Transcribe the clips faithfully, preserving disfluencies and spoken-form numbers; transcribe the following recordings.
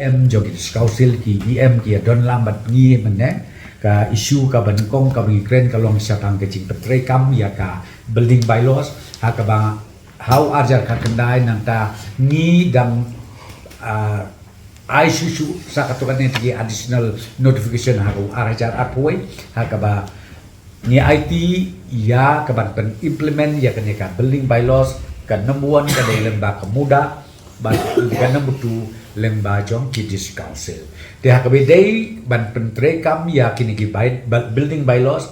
M jong ki District Council ki E M ki ïa don lang bad ngi mynne. Ka issue kaba nyngkong kaba ngi kren ka long shaphang ka jingpyntreikam ïa ka building bylaws ha kaba ha u arhajar khatkhyndai nangta ngi dang, ah, ai shuh shuh sa katto katne ki additional notification ha u arhajar arphew ha kaba ngi aiti ïa ka ban pyn implement ïa kane ka building bylaws. Ka number one ka dei lyngba ka MUDA bad ka number two lyngba jong ki District Council. Te ha kaba dei ban pyntreikam ïa kine ki by, by, building bylaws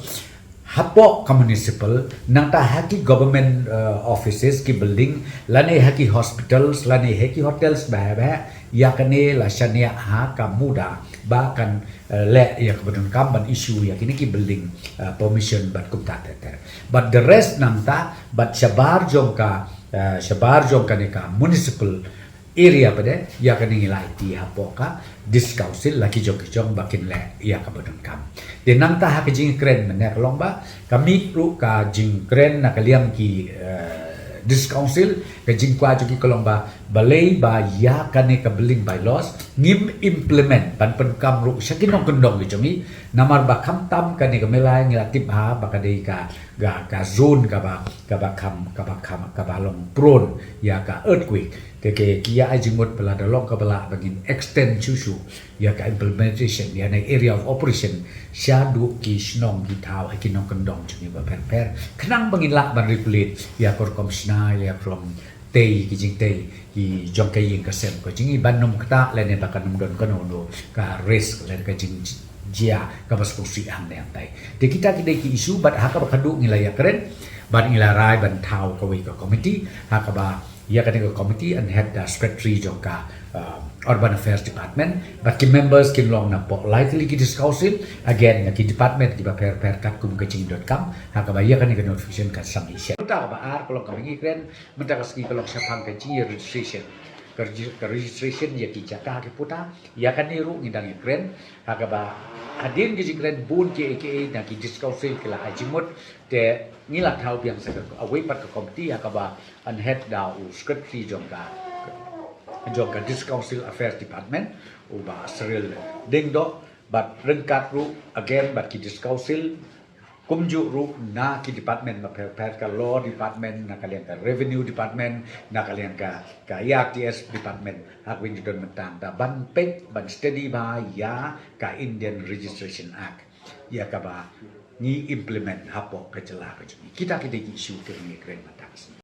hapoh ka municipal nangta ha ki government, eh, offices ki building lane ha ki hospitals lane ha ki hotels ba ba ïa kane la shaniah ha ka MUDA ba kan, eh, leh ïa kaba donkam ban issue ïa kine ki building, eh, permission bad kumta ter ter. But the rest nangta bad shabar jong ka, eh, shabar jong kane ka municipal area pat de ïa kane ngi la aiti hapoh ka District Council la ki jong ki jong ba kin leh ïa kaba donkam. Te nangta ha ka jingkren mynne ka long ba ka mih ruh ka jingkren na ka liang ki, eh, District Council, ka jingkwah jong ki ka long ba balei ba ïa kane ka building bylaws ngim implement ban pynkam ruh sha ki nongkyndong ki jong ngi. Namar ba khamtam kane ka Mela ngi la tip ha ba ka dei ka, ka, ka zone kaba, kaba kham, kaba kham, kaba long prone ïa ka earthquake. Te ki ïa ai jingmut ba lada long kaba lah ba ngin extend shuh shuh ïa ka implementation ïa kane area of operation shaduh ki shnong ki thaw ha ki nongkyndong jong ngi ba pher pher. Khnang ba ngin lah ban regulate ïa ka rukom shna ïa ka rukom tei ki jingtei ki jong ka ïing ka sem ka jingim ban ym ktah lane ba kan ym don kano kano ka risk lane ka jingjia kaba sngewsih hangne hangtai. Te kita ki dei ki issue bad ha kaba khadduh ngi la ïakren bad ngi la rai ban thaw kawei ka committee ha kaba ïa kane ka committee yn head da secretary jong ka, um, Urban Affairs Department bad ki members kin long na poh lai tylli ki District Council, again na ki department kiba pher pher katkum ka jingdonkam ha kaba ïa kane ka notification kan samli shen. Kata kaba ar ka long kaba ngi kren mynta ka sngi ka long shaphang ka jingïa registration. Ka regi-, ka registration ïa ki jaka ki puta, ïa kane ruh ngi dang ïakren ha kaba hadien ka jingkren bun kiei kiei na ki District Council ki la ai jingmut. Te ngi la thaw biang sa kawei pat ka committee ha kaba yn head da u secretary jong ka, jong ka District Council Affairs Department u Bah Cyril Diengdoh bad ryngkat ruh again bad ki District Council kumjuh ruh na ki department ba pher pher, ka law department, na ka liang ka revenue department, na ka liang ka, ka E R T S department, ha kaba ngi don mynta da ban peit ban study bha ïa ka Indian Registration Act ïa kaba ngi implement hapoh ka jylla ka jong ngi. Kita ki dei ki issue kiba ngi kren mynta ka sngi.